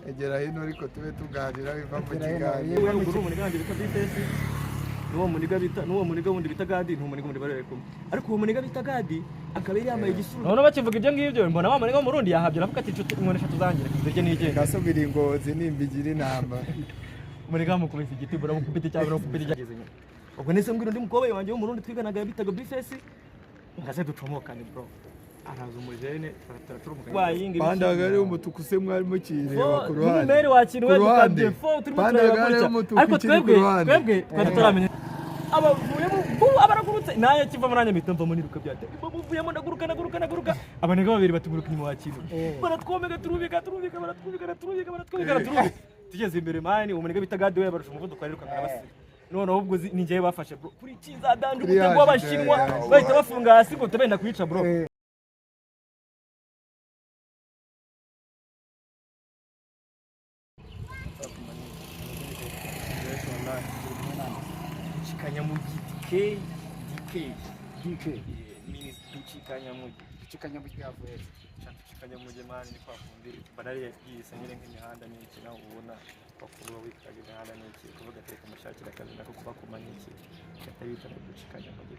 Egera hino, ariko tube tuganira biva mu Egera hino, kiganiro. yewe. Uri umuniga wanjye bita Bifesi, n'uwo muniga bita, n'uwo muniga wundi bita Gadi, ni umuniga wundi bari kumwe, ariko uwo muniga bita Gadi akaba yari yambaye igisuru. None bakivuga ibyo ngibyo, mbona wa muniga w'Umurundi yahabye, aravuga ati: "Inshuti, inkoni eshatu zanjye reka nzirye nigende." Gasubira ingozi nimbigira inama. Umuniga bamukubise igiti, baramukubita icyaha, baramukubita icyaha. Nyuma ubwo nese mbwira undi mukobwa wanjye w'Umurundi twiganaga bitaga Bifesi, ngaze ducomokane, bro. Araza umujene, turacurumuka. Pandagare y'umutuku se mwari mukireba ku ruhande? N'umumeri wakintu we Ku ruhande. tukabye fo turimo turareba Pandagare gutya. y'umutuku Ariko ikiri ku twebwe ruhande. twebwe twari tutaramenya abavuyemo bu abaragurutse, naye kivamo, nanjye mpita mvamo niruka byate muvuyemo, ndaguruka, ndaguruka, ndaguruka. Abanega babiri batuguruka inyuma wakintu, baratwomeka, turubika, turubika, baratwubika, baratwubika, baratwubika, baratwubika. Tugeze imbere, man, uwo muniga bita Gadi we barusha umuvuduko, ariruka nkabasiga. Noneho ubwo ni njyewe bafashe, bro, kuri kiza danje Kuri umutego w'Abashinwa, bahita bafunga hasi ngo tubenda kwica, bro. Ducikanyamugi DK DK. DK. Means Ducikanyamugi. Ducikanyamugi yavuye? Ducikanyamugi, man, ni kwa kundi barari yise nyine nk'imihanda n'iki, nawe ubona bakuru witwaga imihanda n'iki, kuvuga ati reka mushakire akazi nako kubakoma n'iki, gahita bita ngo Ducikanyamugi,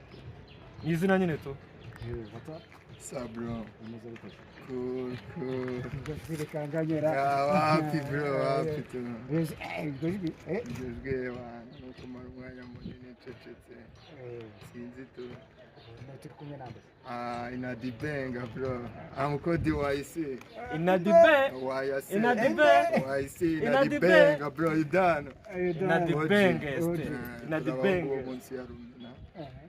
ni izina nyine tu. Sa bro. Bimeze bite? Cool, cool. Zirikanganyera. Ah, wapi bro, wapi tu. Iryo jwi. Iryo jwi bana ni ukumara umwanya munini ncecetse. Sinzi tu. Turi kumwe nande? Ah, inadibenga bro. I'm called YC. Inadibe. YC. Inadibe. YC. Inadibe. Inadibenga bro, idano. Inadibenge. Inadibenge. Munsi ya Rumina.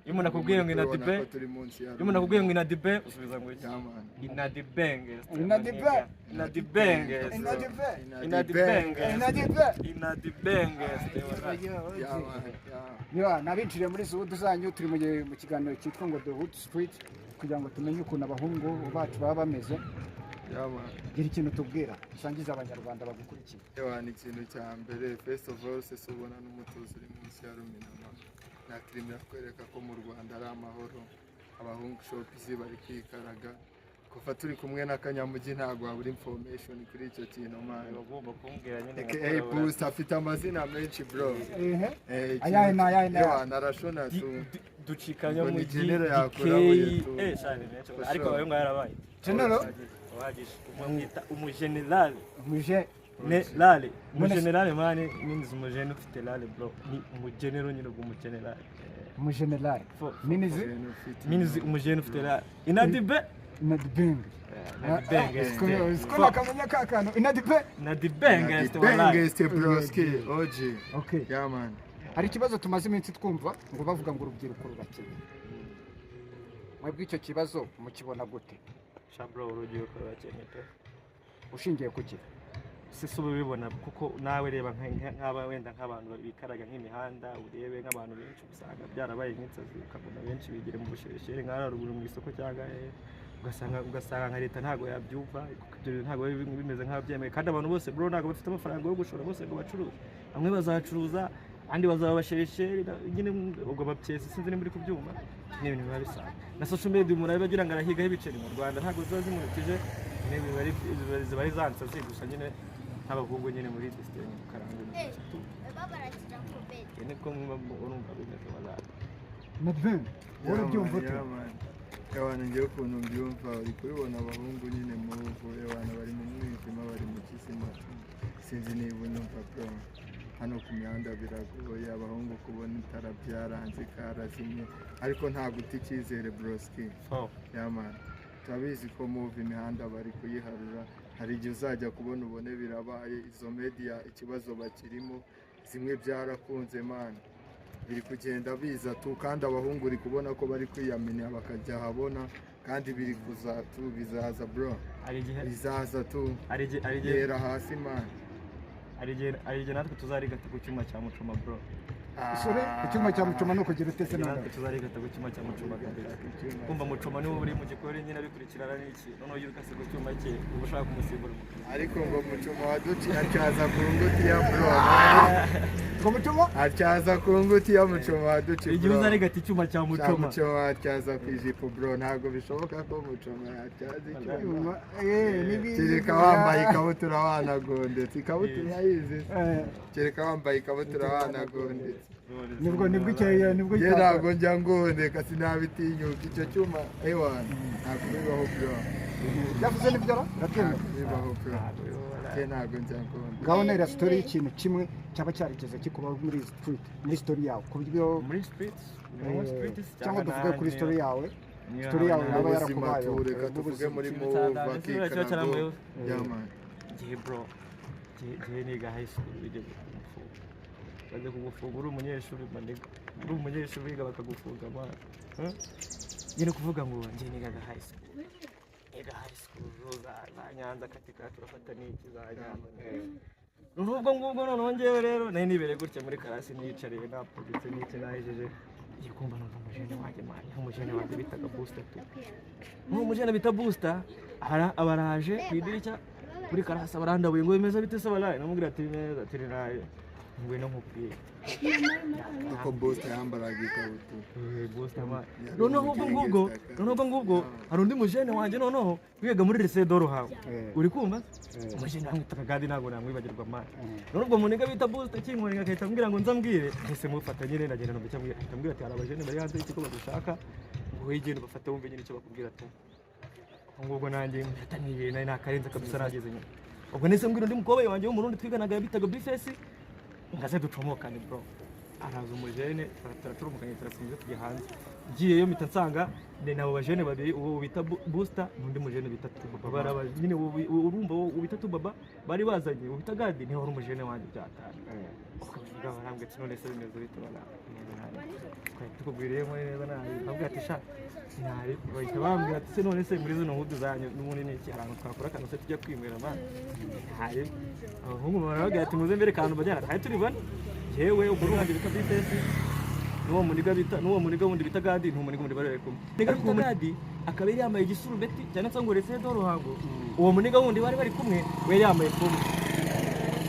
Iyo umuntu akubwiye ngo inadibe, Ko turi munsi ya iyo umuntu akubwiye ngo inadibe, usubiza ngo iki? Yeah, man. Inadibenge. Inadibe. Inadibenge. Inadibe. Inadibenge. Inadibe. Inadibenge. Yeah, man. Yeah. Niba nabinjiriye muri hood zanyu, turi mu kiganiro cyitwa ngo The Hood Street, kugira ngo tumenye ukuntu abahungu bacu baba bameze. Yeah, man. Gira ikintu tubwira usangiza Abanyarwanda bagukurikiye. Ewa, ni ikintu cya mbere, first of all, se ubona n'umutuzo uri munsi ya Rumina nakirimira kwereka ko mu Rwanda ari amahoro. Abahungu shopizi bari kwikaraga. Kuva turi kumwe na Kanyamugi, ntabwo wabura information kuri icyo kintu, man. Bagomba kumbwira nyine. Aka Boost afite amazina menshi, bro. Ayahe ni ayahe ni ayahe? Ewa, narashona tu. Ducikanyamugi. Ngo ni general yakurabuye tu. Eh, shani menshi. For Ariko sure. ayo ngayo yarabaye. General? Uhagije, umwita umugenerale. Muje. Ne lale umugenerale, man, means umujene ufite lale, bro, ni umugenero nyine, ubwo umugenerale. Umujenerali minizi. Means umujene ufite lale, inadibe. Inadibenge. Inadibenge. Siko nakamenya ka kantu inadibe. Inadibenge wallahi. Bengeste broski OG. Okay. Yeah, man. Hari ikibazo tumaze iminsi twumva ngo bavuga ngo urubyiruko rurakennye. Mwebwe icyo kibazo mukibona gute? Sha bro, urubyiruko rurakennye pe. Ushingiye ku ki? Si si ubibona kuko nawe reba nk'aba wenda nk'abantu bikaraga nk'imihanda, urebe nk'abantu benshi usanga byarabaye nk'insazi, ukabona benshi bigira mu bushorishori nka hariya ruguru mu isoko cyangwa hehe, ugasanga nka leta ntabwo yabyumva, kuko ibyo bintu ntabwo biba bimeze nk'aho byemewe. Kandi abantu bose, bro, ntabwo bafite amafaranga yo gushora bose ngo bacuruze. Bamwe bazacuruza, abandi bazaba abasherisheri nyine, ubwo bapyesi, sinzi niba uri kubyumva. Ni ibintu biba bisanzwe. Na social media umuntu aba agira ngo arahigaho ibiceri, mu Rwanda ntabwo ziba zimurikije nyine, ziba ari za nsazi gusa nyine, nk'abahungu nyine muri disitiri nyine ukaranga ibintu niko urumva bimeze wallahi. Inadibenge, wowe urabyumva ute? Ewana, ngewe ukuntu mbyumva, uri kubibona abahungu nyine muvu, ewana, bari mu mwijima, bari mu kizima. Sinzi niba unyumva bro. Hano ku mihanda biragoye abahungu kubona itara, byaranze, karazimye, ariko nta guta icyizere broski. Yeah man, turabizi ko muva imihanda bari kuyiharura. Hari igihe uzajya kubona ubone birabaye. Izo media ikibazo bakirimo, zimwe byarakunze, man, biri kugenda biza tu. Kandi abahungu uri kubona ko bari kwiyaminiya bakajya ahabona, kandi biri kuza tu, bizaza bro. Hari igihe Bizaza tu. hari igihe Gera hasi, man. Hari igihe natwe tuzarigata ku cyuma cya Mucoma, bro. Isore icyuma cya Mucoma ni ukugira utese? Hari igihe None natwe tuzarigata ku cyuma cya Mucoma kabisa. Kumva Mucoma niwe uri mu gikoni nyine abikurikirana n'iki, noneho iyo ukase ku cyuma cye uba ushaka kumusimbura mu kazi. Ariko ngo Mucoma waduciye acaza ku ngutiya, bro. Ngo Mucoma Atyaza ku ngutiya, Mucoma waduci Igihe bro. uzarega ati icyuma cya Cya Mucoma. Mucoma atyaza ku ijipo bro, ntabwo bishoboka ko Mucoma yatyaza icyuma. Kereka wambaye ikabutura wanagondetse, ikabutura yizi. Kereka wambaye ikabutura wanagondetse. Nibwo icyo nibwo Njye ntabwo njya ngondeka, sinabitinyuka icyo cyuma, ewana, ntabwo bibaho bro. Yavuze nibyo ra, urabyemera? Ntabwo bibaho bro, njye ntabwo njya ngondeka. Ngaho ntera story y'ikintu kimwe cyaba cyarigeze kikubaho muri street, muri story yawe, ku buryo Muri street, muri street. Cyangwa tuvuge kuri story yawe, story yawe Mu yaba buzima yarakubayeho. tu, reka Mu tuvuge buzima. muri Ikintu move cya Dani, akikarago. cyarambayeho. Yeah man. Igihe bro, igihe niga high school bigeze kumufunga, bajya kugufunga uri umunyeshuri maniga, uri umunyeshuri wiga bakagufunga man. Huh? Nyine kuvuga ngo njye nigaga high school, niga high school za Nyanza katika turafata n'iki za Nyanza. Noneho ubwo ngubwo, noneho njyewe rero nari nibereye gutya muri class, niyicariye napfuditse n'iki nahejeje, ngiye kumva numva umujene wanjye man, umujene wanjye bitaga Booster tu. N'uwo mujene bita Booster abaraje ku idirishya kuri class, abarandabuye ngo bimeze bite se baraye, namubwira ati neza, ati naye ngwino nkubwire. Kuko Booster yambaraga ikabutura. Eh, Booster man. Yari Noneho ubwo ngubwo, umugangsta. noneho ubwo ngubwo hari undi mujene wanjye noneho wigaga muri lycée de Ruhango. Uri kumva? Umujene bamwitaga Gadi, ntabwo namwibagirwa man. None ubwo muniga bita Booster kinkorera agahita ambwira ngo nzambwire, nahise mufata nyine ndagenda numva icyo ambwira, ahita ambwira ati hari abajene bari hanze y'ikigo bagushaka, ngo wegere ubafate wumve nyine icyo bakubwira tu. Ubwo ngubwo nanjye mpita nibere nari nakarenze kabisa nageze nyuma. Ubwo nahise mbwira undi mukobwa wanjye w'Umurundi twiganaga bitaga Bifesi, ngaze ducomokane bro. Araza umujene, turaturumukanye, turafunze tujya hanze. Ngiyeyo mpita nsanga ni nabo bajene babiri, uwo bita Booster n'undi mujene bita Tubaba. Baraba nyine urumva uwo bita Tubaba bari bazanye, uwo bita Gadi niwe wari umujene wanjye byatari. Ukavuga barambwira ati none se bimeze bite bana? Twari tukugwiriye muri neza nabi. Bakambwira ati sha nabi, bahita bambwira ati se none se muri zino hood zanyu n'ubundi ni iki, ahantu twakora akantu se tujya kwinywera man? Nabi. Abahungu barababwira ati muze mbere akantu bajyana, twari turi bane. Jewe ubwo wanjye bita Bifesi n'uwo muniga bita, n'uwo muniga wundi bita Gadi, n'uwo muniga wundi bari bari kumwe. Muniga bita Gadi akaba yari yambaye igisurubeti cyanditseho ngo Lycée de Ruhango. Uwo muniga wundi bari bari kumwe we yari yambaye kumwe.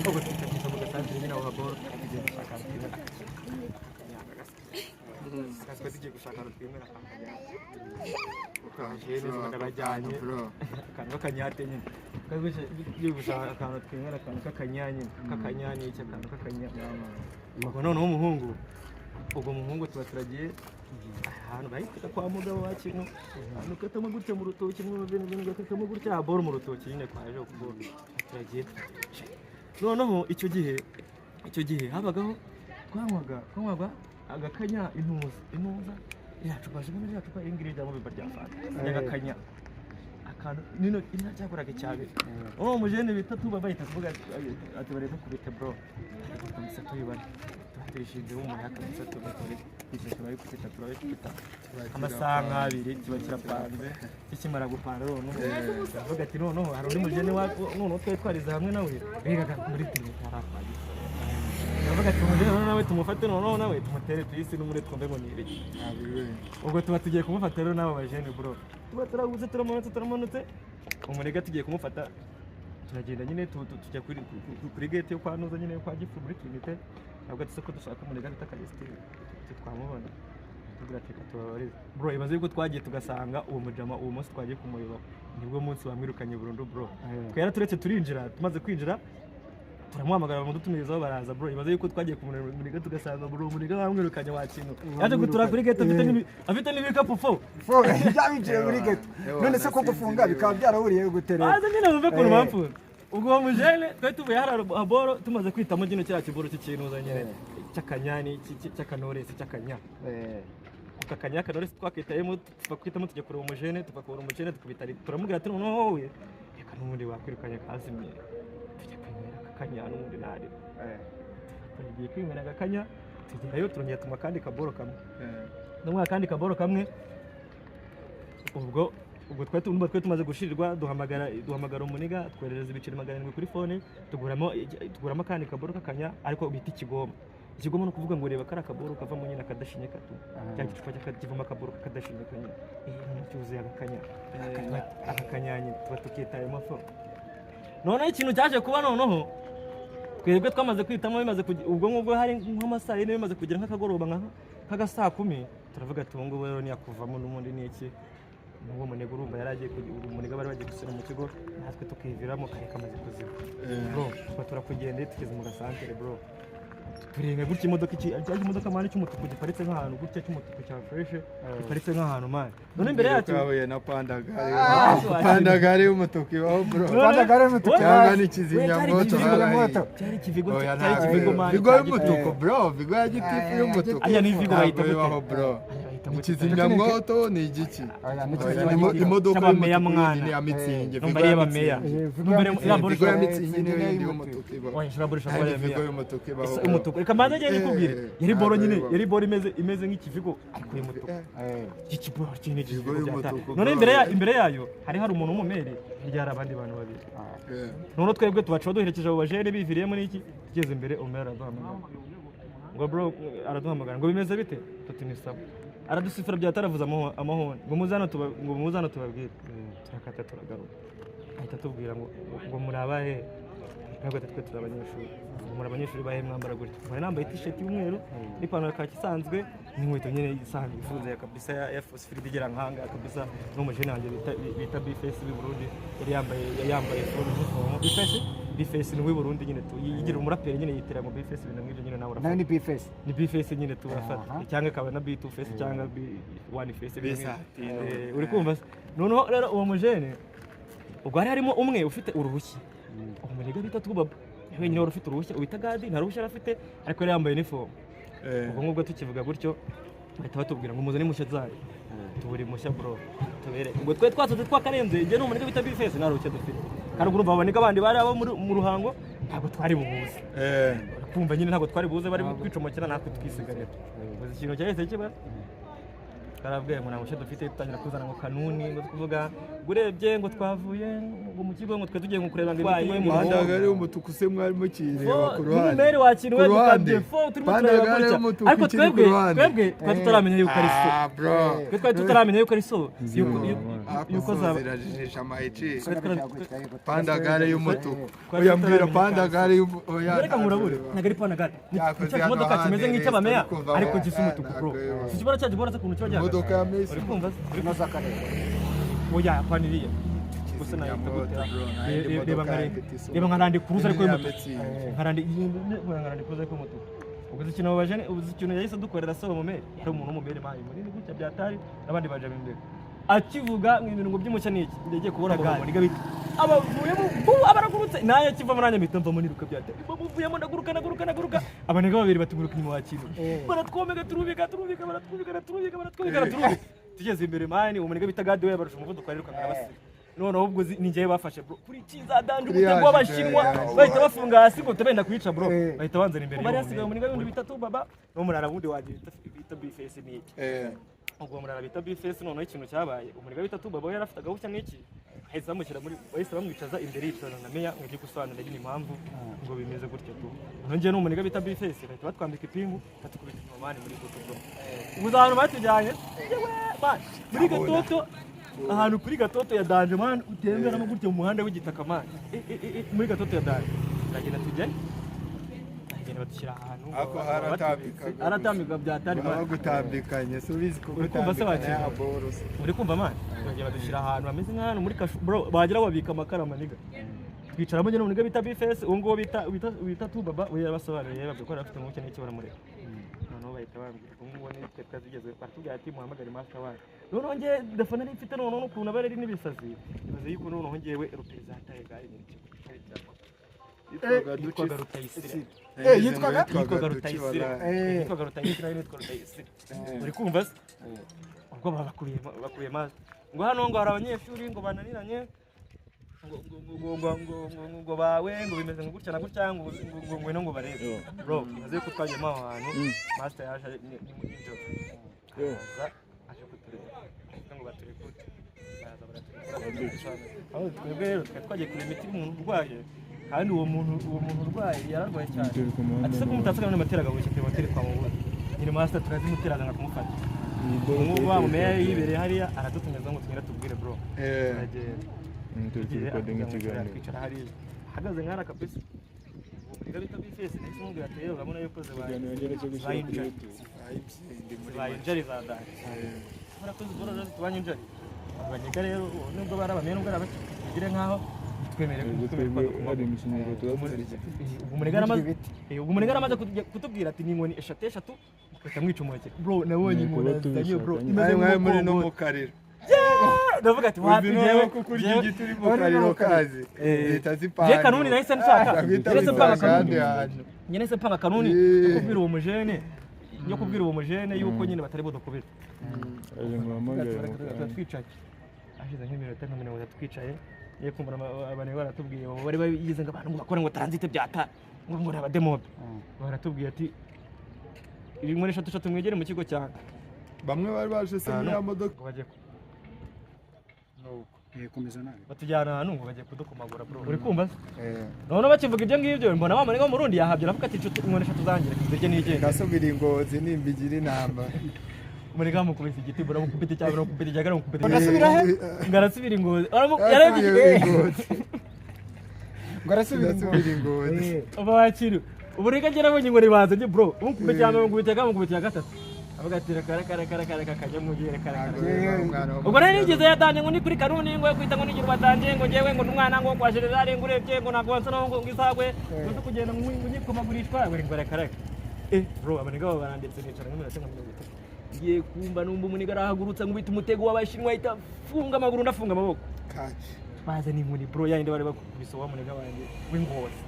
Ubwo tukageza mu gasantere nyine aho haboro, tugiye gushaka ahantu twinywera akanya, tugiye gushaka ahantu twinywera akanya. Jene ndabajyanye. Bro. Akantu k'akanyate nyine, tugiye gushaka akantu twinywera akantu k'akanya nyine, k'akanya n'iki, akantu k'akanya. Yeah man. Ubwo noneho umuhungu, ubwo muhungu tuba turagiye ahantu bahitaga kwa mugabo wa kintu, ahantu ukatamo gutya mu rutoki, mu bintu bintu gakatamo gutya boro mu rutoki nyine kwa ejo boro turagiye. Noneho icyo gihe habagaho twanywaga agakanya, intuza iriya cupa jimwe, iriya cupa iri ngiri rijyamo biba rya fanta ry'agakanya, akantu nino iriya cyakoraga icyabiri. Uwo mujene bita Tuba bahita kuvuga ati bari mukubite bro, kabisa tuyibane, tuba tuyishinze umuyaga kabisa, tuba turi turabikubita, turabikubita amasaha nk'abiri kiba kirapanze. Kikimara gupanda noneho ndavuga ati noneho hari undi mujene wa noneho twari twarize hamwe nawe wigaga muri Trinité hariya, ndavuga ati umujene noneho nawe tumufate, noneho nawe tumutere tuyisi n'umure twumve ngo ni ibiki. Ubwo tuba tugiye kumufata rero n'abo bajene bro, tuba turaguze, turamanutse, turamanutse, umurega tugiye kumufata, turagenda nyine tujya kuri gate yo kwa Nuza nyine yo kwa Gifu muri Trinité. Ntabwo ati se ko dushaka umurega bita Kalistine twamubona? Tubwira ati reka tubabarize bro. Ibaze yuko twagiye tugasanga uwo mujama uwo munsi twagiye kumureba nibwo munsi bamwirukanye burundu bro. Twera turetse turinjira, tumaze kwinjira turamuhamagara bamudutumirizaho baraza bro. Ibaze yuko twagiye kumureba muniga tugasanga bro muniga bamwirukanye wa kintu, yaje gutura kuri gate afite afite n'ibikapu fo. Fo byabinjiye muri ghetto. None se ko gufunga bikaba byarahuriye gute rero? Baza nyine bumve ukuntu bamfunze. Ubwo uwo mujene twari tuvuye hariya haboro, tumaze kwitamo kino kiriya kiboro cy'ikintuza nyine cy'akanyani cy'akanoresi cy'akanya, aka kanya kanoresi twakitayemo, tuva kwitamo tujya kureba umujene, tuva kureba umujene tukubita, turamubwira ati noneho wowe reka n'ubundi wakwirukanye kazimye, tujya kwinywera aka kanya n'ubundi ntari tugiye kwinywera aka kanya. Tugerayo turongera tunywa akandi kaboro kamwe, tunywa akandi kaboro kamwe. Ubwo twari tumaze gushirirwa, duhamagara umuniga twoherereza ibiceri 700 kuri phone, tuguramo akandi kaboro k'akanya ariko bita ikigoma. Ikigoma ni ukuvuga ngo reba kariya kaboro kavamo nyine akadashinya kato, cya gicupa kivamo akaboro k'akadashinya kanyine, noneho cyuzuye agakanya, akakanya nyine tuba tukitayemo fo. Noneho ikintu cyaje kuba noneho Twebwe twamaze kwitamo bimaze ubwo ngubwo hari nk'amasaha yine bimaze kugera nk'akagoroba nk'aga saa 10 turavuga ati ubu ngubu rero ntiyakuvamo n'ubundi ni iki n'uwo munega urumva yari agiye umunega bari bagiye gusura mu kigo natwe tukiviramo kare kamaze kuzima bro tuba turakugenda tugeze mu gasantere bro turenga gutya imodoka iki imodoka mani cy'umutuku giparitse nk'ahantu gutya cy'umutuku cya fresh giparitse nk'ahantu mani none imbere yacu twahuye na pandagare pandagare y'umutuku ibaho bro Pandagare y'umutuku cyangwa ni kizimyamoto cyari ikivigo cyari ikivigo mani vigo y'umutuku bro vigo ya gitifu y'umutuku aya ni vigo bayita gute ibaho bro kizimyamoto ni igiki imodoka y'umutuku ni ya mitsingi vigo ya mitsingi niyo yindi y'umutuku ibaho vigo y'umutuku ibaho umutuku reka mbanze ngende nikubwire yari boro nyine yari boro imeze nk'ikivigo ariko y'umutuku ikiboro kinini ikivigo none imbere yayo hari umuntu w'umumeri hirya hari abandi bantu babiri none twebwe tubaca duherekeje abo bajene biviriyemo n'iki tugeze imbere umumeri araduhamagara ngo bro araduhamagara ngo bimeze bite tuti ni sawa aradusifura byataravuza amahoni ngo muzano tubabwire turakata turagaruka ahita atubwira ngo muri abahe ntabwo twe turi abanyeshuri muri abanyeshuri bahe mwambara gutya nkora nambaye t-shirt y'umweru n'ipantaro ya kaki isanzwe n'inkweto nyine isanzwe ifunze ya kabisa ya fosifiride igera nkanga kabisa n'umujene wanjye bita Bface w'i Burundi yari yambaye full uniform Bface ni w'i Burundi nyine tu yigira umuraperi nyine yitira mu Bface ibintu nk'ibyo nyine nawe urafata ni Bface ni Bface nyine tu urafata cyangwa akaba na B2 face cyangwa B1 face uri kumva noneho rero uwo mujene ubwo hari harimo umwe ufite uruhushya umunega bita Tubaba wenyine wari ufite uruhushya wita Gadi nta ruhushya yari afite ariko yari yambaye uniform ubwo ngubwo tukivuga gutyo bahita batubwira ngo muzane impushya zanyu tubura impushya bro tubere ubwo twe twatse twakarenze njye n'umunega bita Bface nta ruhushya dufite kandi ubwo urumva abanega bandi bari abo mu Ruhango ntabwo twari bubuze kumva nyine ntabwo twari buze bari kwicomokera natwe twisigarira uzi ikintu cyahise kiba karabwiye ngo nta mushya dufite dutangira kuzana ngo kanuni ngo tuvuga urebye ngo twavuye ngo mu kigo ngo twe tugiye ngo kureba ngo imitungo y'umuntu pandagare y'umutuku se mwari mukireba ku ruhande n'umumeri wakintu we dukabye fo turimo turareba gutya ariko twebwe twari tutaramenya yuko ari so twe twari tutaramenya yuko ari so yuko zaba zirajijisha amayici pandagare y'umutuku oya mbwira pandagare y'umutuku reka ngurabure ntabwo ari pandagare ni cya kimodoka kimeze nk'icy'abameya ariko gisa umutuku bro si kibora cya gibora se ukuntu kiba gihagaze imodoka ya Messi uri kumva inoza akarere oya paniriya gusa nahita gutera reba nka Land Cruiser ariko y'umutuku nka Land Cruiser ariko y'umutuku ubwo ikintu babajene uzi ikintu yahise dukorera saba mumeri yari umuntu w'umumeri mayi munini gutya byatari n'abandi bajama imbere akivuga mu ibintu ngo by'umushya ni iki yagiye kubona gari bita abavuyemo abaragurutse naye akivamo nanjye mpita mvamo niruka byatari bamuvuyemo ndaguruka ndaguruka ndaguruka abanega babiri batuguruka inyuma wakintu baratwomeka turubika turubika baratwubika turubika baratwubika turubika tugeze imbere mani umunega bita Gadi we barusha umuvuduko ariruka arabasiga noneho ubwo ni njyewe bafashe bro kuri cyiza danje umutego w'abashinwa bahita bafunga hasi ngo tubenda kwica bro bahita banzana imbere bari hasigaye umunega w'ibihumbi bitatu baba n'umurara wundi wagiye bita Bface ni iki ubwo murara bita Bface noneho ikintu cyabaye umunega bita Tubaba we yari afite agahushya n'iki bahise bamushyira muri bahise bamwicaza imbere yicarana na meya ngo ajye gusobanura nyine impamvu ngo bimeze gutyo tu nongeye n'umunega bita Bface bahita batwambika ipingu batukubita inyuma mani muri goto bro ubu ahantu batujyanye muri gatoto ahantu kuri gatoto ya danje man utemberamo gutya mu muhanda w'igitaka man muri gatoto ya danje turagenda tujyayo turagenda badushyira ahantu ako haratambikaga haratambika byatari man bagutambikanye subizi kugutambikanya uri kumva man turagenda badushyira ahantu hameze nk'ahantu muri kashu bro bagira babika amakara maniga twicaramo nyine umuniga bita Bface uwo nguwo bita Tubaba we yarabasobanuriye yababwiye ko yari afite umwuka n'icyo baramureka noneho bahita bambwira ubu ngubu ni twe twazigeze baratubwira ati muhamagare master wanyu noneho njye defo nari mfite noneho n'ukuntu aba ari n'ibisazi ibaze yuko noneho njyewe rupezataye gare nyiri ikigo yitwaga Rutayisire yitwaga Rutayisire yitwaga Rutayisire yitwaga Rutayisire uri kumva se ubwo bakubiye master ngo hano ngo hari abanyeshuri ngo bananiranye ngo bawe ngo bimeze ngo gutya na gutya ngo ngo ngwino ngo barebe bro ibaze yuko twagiyemo aho hantu master yaje ni nijoro aza aje kutureba ngo baturekure baraza baraturekura aho twebwe rero twari twagiye kureba imiti y'umuntu urwaye kandi uwo muntu urwaye yararwaye cyane ati se kumutatse kandi amatera agabuye tubateri twamubura nyine master turazimutera azanga kumufata ubu wa mumeya yibereye hariya aradutumiza ngo tugende tubwire bro turagenda turi kurikodinga ikiganiro twicara hariya ahagaze nk'ara kabisa Reka bita Bifesi, nahise mubwira ati rero urabona yuko zibaye Ikiganiro ngere cyo gushyira zibaye kuri injari. YouTube. Ndi muri Zibaye injari za danje. Murakoze ubwo rero zitubanye injari. Abanyega rero ubu nubwo bari abamene nubwo ari abaki tugire nkaho twemere Ubwo twemere twebwe hari imikino tuba dufite. Ubwo umunega aramaze ubwo umunega aramaze kutubwira ati ni inkoni eshatu eshatu mugahita mwica umuhekera. Bro, nabonye Ni inkoni ukuba azanye bro tubishaka nyine. imeze Mwari muri no nk'umugongo. mu kariro. Ndavuga ati wapi Uzi njyewe noneho ko kurya igiti uri mu kariro kazi zihita zipanga. Njye kanuni nahise nshaka. Guhita Nahise mpanga bisanga ahandi kanuni. hantu. Njye nahise mpanga kanuni Yeah. yo kubwira uwo mujene yo kubwira uwo mujene yuko nyine batari budukubita. Aje ngo uhamagare mu Tuba kanya. twicaye hashize nk'iminota nka 30 twicaye ngiye kumva abantu baratubwiye abo bari bayize ngo abantu ngo bakore ngo transit byata ngo ngo ni abademobe baratubwiye ati ibi muri eshatu eshatu mwegere mu kigo cyanjye Bamwe bari baje se muri ya modoka. ngo bagiye Komeza nawe. Batujyana ahantu ngo bagiye kudukomagura bro, uri kumva se? None bakivuga ibyo ngibyo mbona wa munega wo mu Burundi yahabye aravuga ati inshuti inkoni eshatu zanjye reka nzirye nigende. Nasubira ingozi nimbigira inama. Umunega bamukubise igiti bro, bamukubita icya mbere, bamukubita icya kabiri, bamukubita icya Arasubira he? ngo arasubira ingozi. Yarasubiye ingozi. Ngo arasubira Nasubira ingozi. Uba wakiri ubu reka njye nabonye inkoni banzanye bro, umukubita icya mbere, bamukubita icya kabiri, bamukubita icya gatatu, avuga ati reka reka reka reka reka kajya reka reka reka. Ubwo rero nigeze yatanje ngo ni kuri kanuni ngo yo kwita ngo nigira ubatanje ngo njyewe ngo ndi umwana ngo kwa generale ngo urebye ngo ntabwo wansa naho ngo isagwe ngo kugenda ngo nyikomagurishwa ngo ngo reka reka bro, abanega baba baranditse nicara nk'iminota nka 30 ngiye kumva numva umuniga arahagurutsa nkubita umutego w'abashinwa ahita afunga amaguru ndafunga amaboko. Kaci. Baza n'inkoni bro yayindi bari bakubise wa muniga wanjye w'ingozi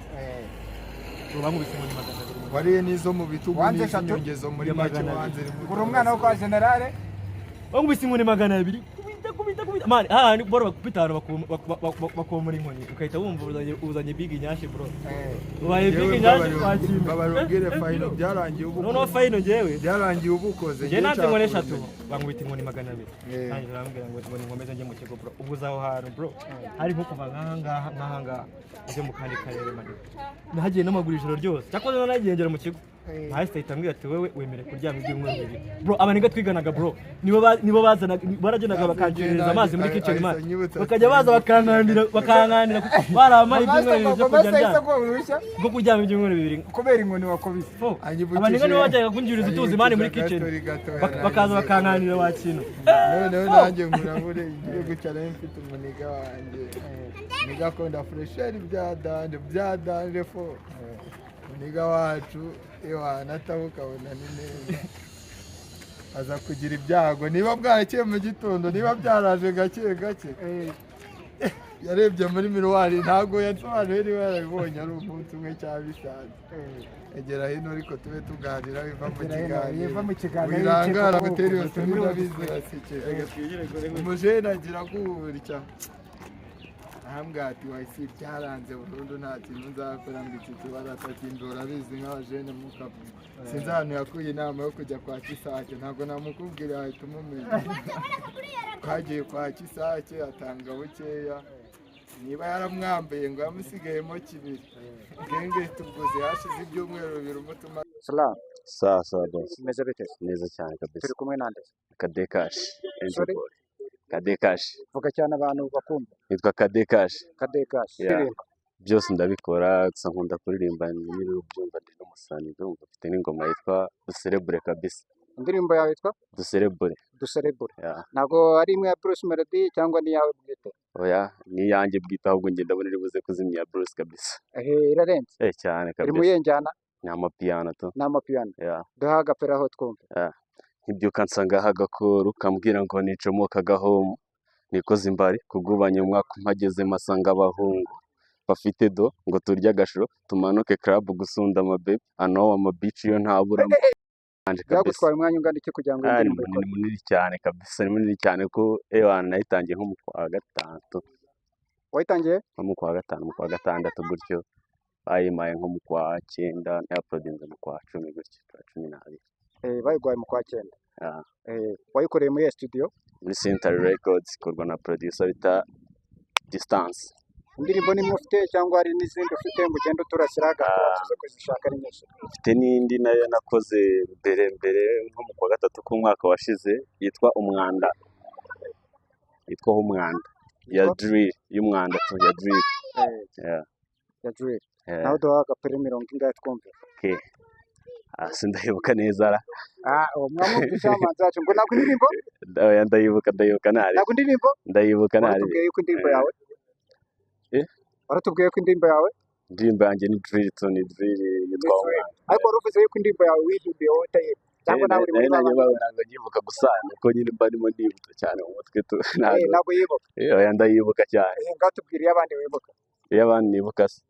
bro, bamubise inkoni 200. Wariye n'izo mu bitugu Wanze eshatu? n'iz'inyongezo muri Ya make 200. wanze. Uri umwana wo kwa generale. Bamubise inkoni 200 kubita kubita kubita man hahandi bro bakubita ahantu bakomora inkoni ukahita wumva uzanye big nyashi bro, ubaye big nyashi twakira. Babarubwire fayino byarangiye ubu. Noneho fayino njyewe Byarangiye ubu ukoze. Njye nanze inkoni eshatu bankubita inkoni 200. Eh. Nanjye barambwira ngo ngo ninkomeze njye mu kigo bro, ubu uza aho hantu bro hari nko kuva nk'aha ngaha nk'aha ngaha ujye mu kandi karere manini nahagiye n'amaguru ijoro ryose cyakoze nanagiye ngera mu kigo nahise ahita ambwira ati wewe wemerewe kuryama ibyumweru 2 bro. Abanega twiganaga bro nibo nibo bazanaga baragendaga bakanyohereza amazi muri kitchen man, bakajya baza bakankanira bakankanira barampaye ibyumweru 2 byo kujya ndyama bwo kuryama ibyumweru 2 Kubera inkoni wakubise. Fo, abanega nibo bajyaga kunjyuriza utuzi man muri kitchen bakaza bakankanira wa kintu. Noneho nanjye nkurabure igihugu cyane mfite umuniga wanjye muniga akunda furesheri bya danje bya danje fo muniga wacu ewana ataba ukabona ni neza aza kugira ibyago niba bwarakeye mu gitondo niba byaraje gake gake yarebye muri miruwari ntabwo yasobanuye niba yarabibonye ari umunsi umwe cyangwa bisanzwe egera hino ariko tube tuganira biva mu Egera hino, kiganiro biva mu kiganiro, wirangara yiceka gutera iyo kuko turi ndabizi urasekeje umujene agira gutya ahambwa ati wahise byaranze burundu nta kintu nzakora ngo iki kibara atakindura abizi nk'abajene mukavuga sinzi ahantu yakuye inama yo kujya kwa Kisake ntabwo namukubwira wahita umumenya twagiye kwa Kisake atanga bukeya niba yaramwambaye ngo yamusigayemo kibiri genge tuguze hashize ibyumweru 2 umutuma. Salam. Sawa sawa boss. Umeze bite? Neza cyane kabisa. Turi kumwe nande? Kadekash. Angel Sorry? Boy. Kadekash. Vuga cyane abantu bakumva. Nitwa Kadekash. Kadekash. Yeah. Kuririmba. Byose ndabikora gusa nkunda kuririmba nyiri ubyumva ndi n'umusani ndumva mfite n'ingoma yitwa Duserebure kabisa. Indirimbo yawe yitwa Duserebure. Duserebure. Yeah. Ntabwo ari imwe ya Bruce Melody cyangwa ni iyawe bwite? Oya ni iyanjye bwite ahubwo njye ndabona iri buze kuzimya ya Bruce kabisa. Irarenze. Cyane Iri mu kabisa. yihe njyana? Ni amapiano tu. Ni amapiano. Yeah. Duha agapera aho twumve. Nkibyuka nsangaho agakuru kambwira ngo nicomoka agahomo nikoze imbari kugubanya umwaka mpageze mpasanga abahungu bafite do ngo turye agashoro tumanuke club gusunda amabebi ano amabici yo ntabura anje kabisa. Byagutwaye umwanya ungana iki kugira ngo iyi Ah, ni ndirimbo ikore? munini munini cyane kabisa, ni munini cyane ko ewana nayitangiye nko mu kwa gatanu. Wayitangiye? Nko mu kwa gatanu mu kwa gatandatu gutyo bayimpaye nko mu kwa 9 nayaporodinze mu kwa 10 gutyo kwa 12. Bayiguhaye mu kwa 9. Ah. Wayikoreye muri studio? Muri Century Records ikorwa na producer bita Distance. Indirimbo nimwe ufite cyangwa hari n'izindi ufite ngo ugende uturasira agapira tuze kuzishaka ari nyinshi? Mfite n'indi nayo nakoze mbere mbere nko mu kwa gatatu k'umwaka washize yitwa Umwanda. Yitwaho Umwanda ya Yitwa? drill y'umwanda tu ya drill. Ya drill. Nawe duha agapira mirongo ingahe twumve. Okay. Sindayibuka neza ra. Ah, uwo mwamwumvisha amanzi wacu ngo ntabwo indirimbo. Oya, ndayibuka, ndayibuka ntari. Ntabwo indirimbo. Ndayibuka ntari. Waratubwiye yuko indirimbo yawe Eh? Waratubwiye ko indirimbo yawe Indirimbo yanjye ni drill tu, ni drill yitwa Ni drill. Ariko wari uvuze yuko indirimbo yawe wihimbiye wowe utayizi, cyangwa nawe uri muri Nari ba nanjye ntabwo nyibuka, gusa nuko nyine mba ndimo ndibuka cyane mu mutwe tu. Eh, Ntabwo ntabwo yibuka. Oya, ndayibuka cyane. Eh, ngaho tubwire iyo abandi wibuka. Iyo abandi nibuka se,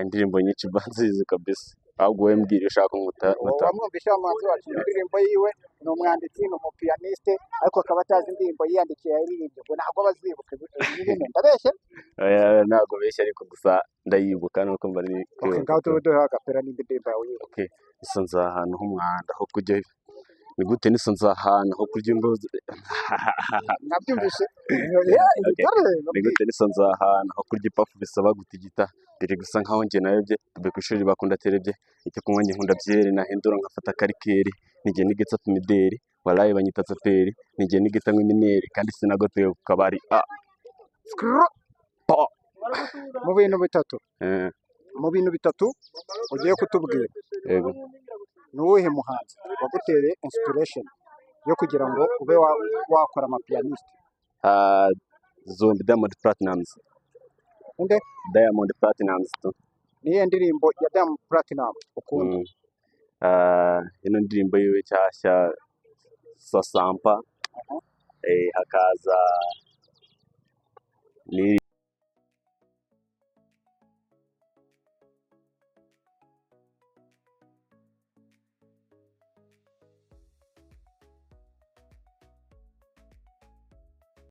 indirimbo nyinshi mba nzizi kabisa, ahubwo wowe mbwira iyo ushaka nkuta Uwo nkuta. wamwumvisha umuhanzi wacu indirimbo yiwe, ni umwanditsi, ni umupiyaniste, ariko akaba atazi indirimbo yiyandikiye yaririmbye, ngo ntabwo aba azibuka ibintu. Ndabeshye? Oya, ntabwo beshya, ariko gusa ndayibuka nuko mba ni Okay, kwibuka ngaho tu. tube duha agapira n'indi ndirimbo yawe yibuka. Okay, nisanze ahantu h'umwanda ho kurya, ni gute nisanze ahantu ho kurya imbuzi? Mwabyumvishe? Yeah, Okay. dore Ni gute nisanze ahantu ho kurya ipafu bisaba gutigita, biri gusa nkaho njye nayobye, tube ku ishuri bakunda terebye, icyo kunywa njye nkunda byeri, nahindura nkafata karikeri, nijye nigitsa mideri, walayi banyita tsaperi, nijye nigita nk'imineri, kandi sinagoteye ku kabari ah. Skru. Pa. Mu bintu bitatu, Eh, mu bintu bitatu ugiye kutubwira, yego. Ni uwuhe muhanzi wagutereye inspiration yo kugira ngo ube wakora amapiyaniste? Ah, Zombi, Diamond Platnumz. Inde? Diamond Platnumz tu. Niyo ndirimbo ya Diamond Platnumz ukunda? Ah, ino ndirimbo yiwe nshyashya Sasampa, hakaza ni